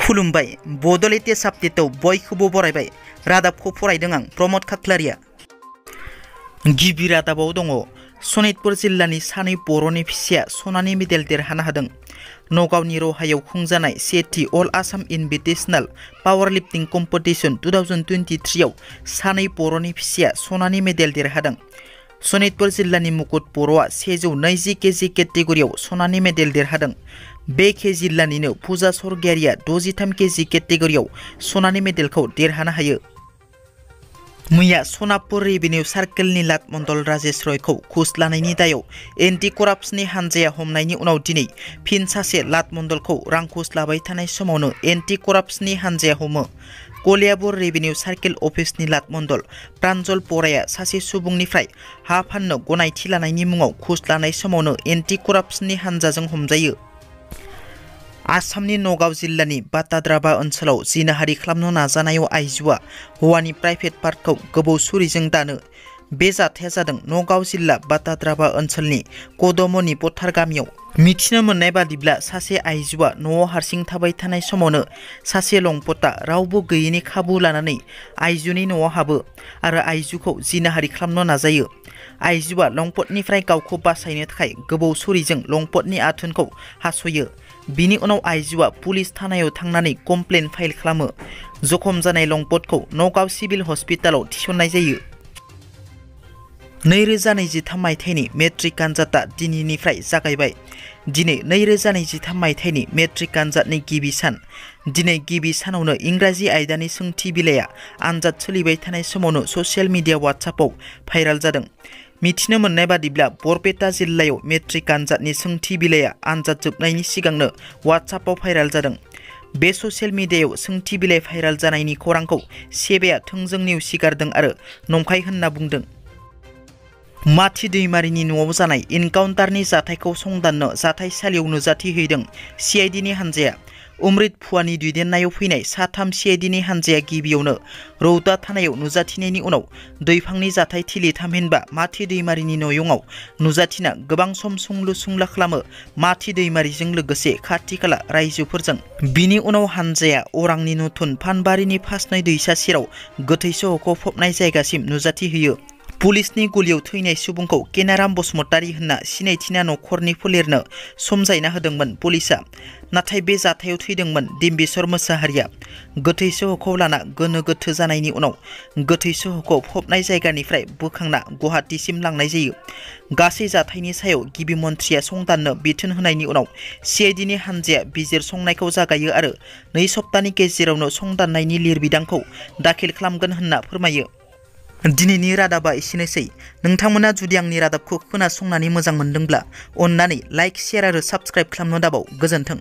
खुलुमबाय बड'लेण्ड साबजेक्टआव बयखौबो बरायबाय रादाबखौ फरायदों आं प्रमद खाख्लारिया। गिबि रादाबाव दङ सनितपुर जिल्लानि सानै बर'नि फिसाया सनानि मेडेल देरहानो हादों। नगावनि रहायाव खुंजानाय सेथि अल आसाम इनभिटेशनेल पावार लिफ्टिं कम्पिटिशन 2023 आव सानै बर'नि फिसाया सनानि मेडेल देरहादों। सनितपुर जिल्लानि मुकुट बर'आ 120 केजि केटेगरियाव सनानि मेडेल देरहादों। बे जिल्लानिनो फुजा सरगियारिया 63 केजि केटेगरियाव सनानि मेडेलखौ देरहानो हायो। मैया सनापुर रेभिनिउ सार्केलनि लाटमंडल राजेश रयखौ घुस लानायनि दायाव एन्टि कराप्सननि हानजाया हमनायनि उनाव दिनै फिन सासे लाटमंडलखौ रां घुस लाबाय थानाय समावनो एन्टि कराप्सननि हानजाया हमो। कलियाबर रेभिनिउ सार्केल अफिसनि लाटमंडल प्रान्जल बराया सासे सुबुंनिफ्राय हा फाननो गनायथि लानायनि मुङाव घुस लानाय समावनो एन्टि कराप्सननि हानजाजों हमजायो। आसामनि नगाव जिल्लानि बाटाद्राबा ओनसोलाव जिनाहारि खालामनो नाजानायाव आइजोआ हौवानि प्राइभेट पार्टखौ गोबौ सुरिजों दानो। बे जाथाया जादों नगाव जिल्ला बाटाद्राबा ओनसोलनि कदमनि पथार गामियाव। मिथिनो मोननाय बादिब्ला सासे आइजोआ न'आव हारसिं थाबाय थानाय समावनो सासे लंपटा रावबो गैयैनि खाबु लानानै आइजोनि न'आव हाबो आरो आइजोखौ जिनाहारि खालामनो नाजायो। आइजोआ लंपटनिफ्राय गावखौ बासायनो थाखाय गोबौ सुरिजों लंपटनि आथोनखौ हास'यो। बिनि उनाव आइजोआ पुलिस थानायाव थांनानै कमप्लेन फाइल खालामो। जखम जानाय लंपटखौ नगाव सिभिल हस्पिटालाव थिसननाय जायो। 2023 मायथाइनि मेट्रिक आनजादा दिनैनिफ्राय जागायबाय। दिनै 2023 मायथाइनि मेट्रिक आनजादनि गिबि सान। दिनै गिबि सानावनो इंराजि आयदानि सोंथि बिलाइया आनजाद सोलिबाय थानाय समावनो ससियेल मिडिया वाट्सएपआव भाइराल जादों। मिथिनो मोननाय बादिब्ला बरपेटा जिल्लायाव मेट्रिक आनजादनि सोंथि बिलाइया आनजाद जोबनायनि सिगांनो वाट्सएपआव भाइराल जादों। बे ससियेल मिडियायाव सोंथि बिलाइ भाइराल जानायनि खौरांखौ सेबाया थोंजों नेवसिगारदों आरो नंखाय होनना बुंदों। माथि दैमारिनि न'आव जानाय इनकाउन्टारनि जाथायखौ संदाननो जाथायसालियाव नुजाथिहैदों सिआइडिनि हानजाया। अमृत फुवानि दैदेननायाव फैनाय साथाम सिआइडिनि हानजाया गिबियावनो रौता थानायाव नुजाथिनायनि उनाव दैफांनि जाथाय थिलि थामहिनबा माथि दैमारिनि न'यंआव नुजाथिना गोबां सम सोंलु सोंला खालामो माथि दैमारिजों लोगोसे खाथि खाला रायजोफोरजों। बिनि उनाव हानजाया अरांनि नथुन फानबारिनि फासनै दैसा सेराव गोथै सहखौ फबनाय जायगासिम नुजाथिहैयो। पुलिसनि गुलियाव थैनाय सुबुंखौ केनाराम बसुमतारी होनना सिनायथिना न'खरनि फोलेरनो समजायना होदोंमोन पुलिसआ। नाथाय बे जाथायाव थैदोंमोन डिम्बेश्वर मोसाहारिया। गोथै सहखौ लाना गोनो गोथो जानायनि उनाव गोथै सहखौ फबनाय जायगानिफ्राय बोखांना गुवाहाटीसिम लांनाय जायो। गासै जाथायनि सायाव गिबि मन्थ्रिया संदाननो बिथोन होनायनि उनाव सिआइडिनि हानजाया बिजिरसंनायखौ जागायो आरो 2 सप्तानि गेजेरावनो संदाननायनि लिरबिदांखौ दाखिल खालामगोन होनना फोरमायो। दिनैनि रादाबा एसेनोसै। नोंथांमोना जुदि आंनि रादाबखौ खोनासंनानै मोजां मोनदोंब्ला अन्नानै लाइक, शेयार आरो साबस्क्राइब खालामनो दाबाव। गोजोन्थों।